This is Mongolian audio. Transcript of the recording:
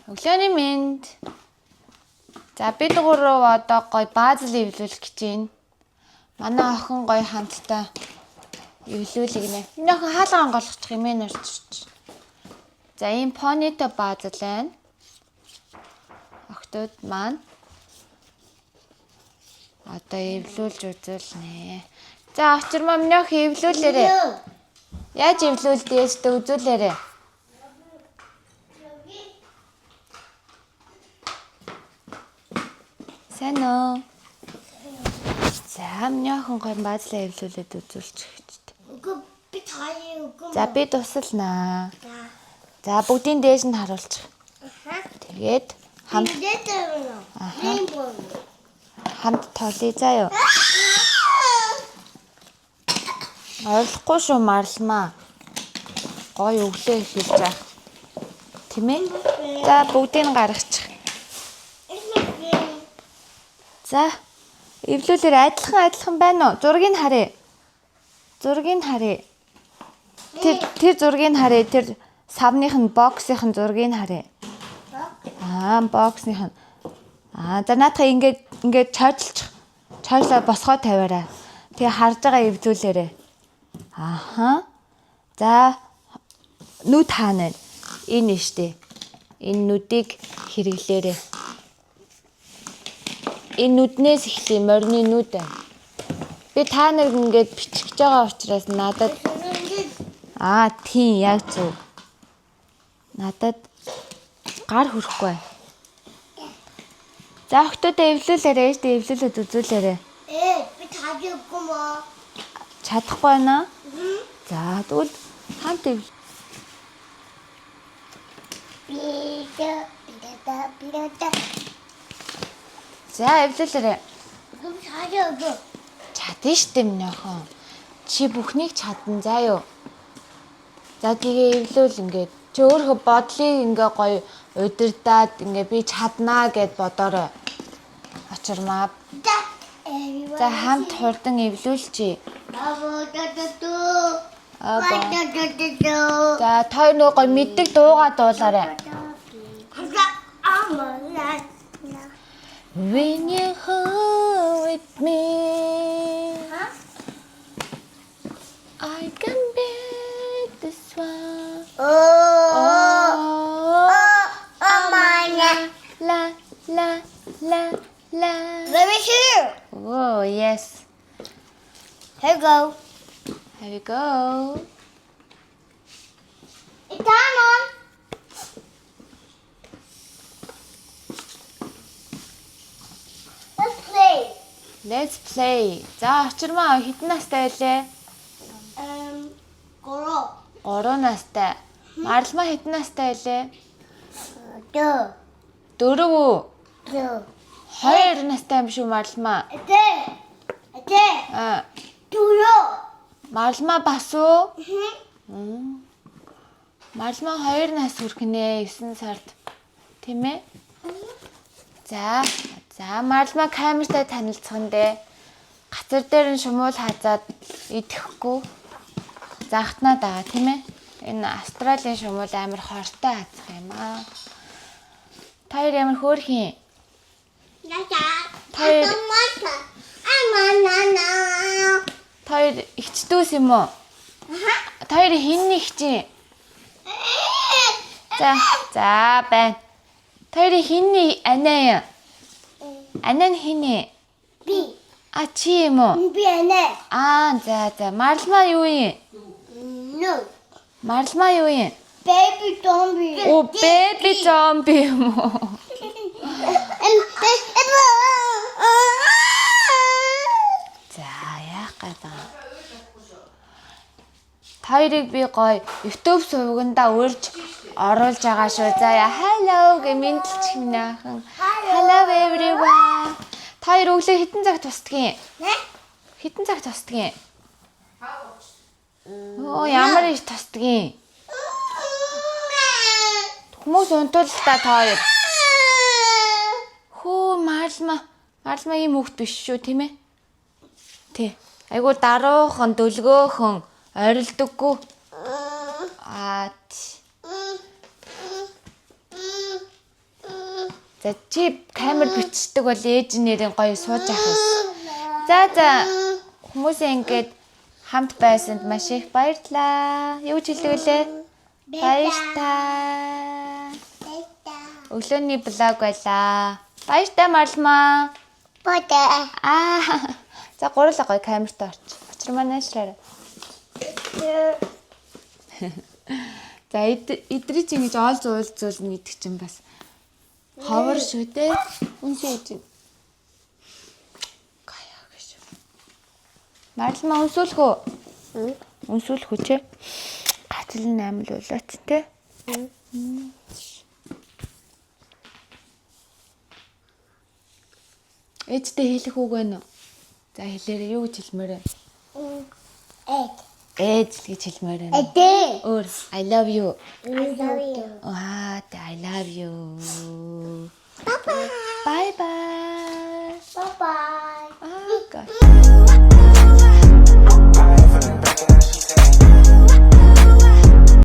Өглөөний мэнд. За, бид гурав одоо гоё баазл эвлүүлэх гэж байна. Манай охин гоё хамтдаа эвлүүлэх гинэ. Миний охин хаалга онгойлгочих юм ээ нэрч. За, ийм понито баазл байна. Охтууд маань одоо эвлүүлж үзүүлнэ. За, очирмаа, миний охин, эвлүүлээрэй. Яаж эвлүүлдэг ээжтэй үзүүлээрэй. Сайн уу? За, миний охин гоё баазлаа эвлүүлээд үзүүлчих гэж. Үгүй, би таарыг үгүй. За, би тусланаа. За, бүгдийн дээш нь харуулчих. Тэгээд хамт Хамт. хамт тоглоё заа юу. Ойлгохгүй шүү, Марлмаа. Гоё өглөө эхэлж байгаа. Тийм ээ? За, бүгдийг нь гаргачих. За, эвлүүлэр адилхан адилхан байна уу? Зургийг харъя. Зургийг харъя. Тэр зургийг харъя. Тэр савных нь, боксынх нь зургийг харъя. Аа, боксных нь. Аа, за, наадах ингээд ингээд чойчлчих. Чойчлоо босгоо тавиарай. Тэгээ харж байгаа эвлүүлээрэй. Ааха. За, нүд хаана вэ? Энэ штэ. Энэ нүдийг хэрэглээрэй. Энэ нүднээс эхлэе, морины нүд байна. Би та нарыг ингээд бичих гэж байгаа учраас надад аа, тийм, яг зөв. Надад гар хүрэхгүй байна. За, охтуудаа эвлүүлээрэй, ээждээ эвлүүлээд үзүүлээрэй. Ээ, би таарыг үгүй мó. Чадахгүй байна? За, тэгвэл хамт эвлээ. Би да би да би да. За, эвлүүлээрэй. Би таарыг үгүй. Чадна штэ, миний охин. Чи бүхнийг чадна заа юу. За, тэгээ эвлүүл ингээд. Чи өөрөө бодлыг ингээ гоё удирдаад ингээ би чаднаа гэд бодоорой. Очирмаа. Да. За, хамт хурдан эвлүүлчихье. Баба да да ду. Аа. Да да да ду. За, та хоёр нөгөө гоё мэддэг дуугаа дуулаарай. When you hold with me, I can be this one. Oh, Oh, oh my. La la la la. Let me hear. Oh, yes. Here you go. Here we go. It's time on. Let's play. Let's play. За, очирмаа, хэдэн настай байлээ? Гурав. 3 настай. Марлмаа хэдэн настай байлээ? Дөө. 4 үү? Дөө. 2 настай юм шүү, Марлмаа. Тэ. Тэ. Аа, Дөрөв. Марлмаа бас уу? Марлмаа 2 нас хүрхнэ 9 сард. Тийм ээ? За, за, Марлмаа камертай танилцсан дээ. Гацар дээр нь шумуул хазаад идэхгүй. Захтнаад байгаа, тийм ээ? Энэ Австралийн шумуул амар хортой хазах юм аа. Та хоёр ямар хөөрхөн. Яа. Хоёр Мата. Аманана. Та хоёр эгч дүүс юм уу? Та хоёр хин эгч юм? За, за байна. Та хоёрын хин анаа юм? Анаа нь хэн вэ? Би. А, чи юм уу? Би анаа. Аа, за за. Марлмаа юу юм? No. Марлмаа юу юм? Baby zombie. Оо, baby zombie юм уу? За, яах гээд байгаа. Та хоёрыг би гоё YouTube сувгандаа урьж оруулж байгаа шүү. За яа, hello гэ мэндэлчих минь аахан. Hello everyone. Та хоёр өглөө хэдэн цагт босдгийн? Хэдэн цагт босдгийн? Оо, ямар их тосдгийн. Хүмүүс унтуул та та хоёр. Хөө, Марлма. Марлма ийм хүүхэд биш шүү, тийм ээ? Тий. Айгу даруухан, дөлгөөхөн, орилдоггүй. Аа. За, чи камер бичдэг бол ээж нэрийн гоё сууж авах юмсан. За за, хүмүүсээ ингээд хамт байсанд маш их баярлалаа. Юу ч хэлдэг вүлээ? Баяртай. Өглөөний vlog байлаа. Баяртай, Марлмаа. Бода. Аа. За, гурлаа гоё камертай орч. Учир маань аашлаарай. За, эдрий чи ингэж оол зуул зуулна гэдэг чинь бас ховор шүү дээ. Үнсээ ээж. Гаяа гэж. Марлмаа, үнсүүлэх үү? Үнсүүлэх үү чи? Гацал нь амлуулаач те. Ээжтэй хэлэх үг байна уу? За, хэлээрэй, юу гэж хэлмээр вэ? Эд. Ээж л гэж хэлмээр байна. Эдэ. Өөр, I love you. I love you. Аа, I love you. Bye bye.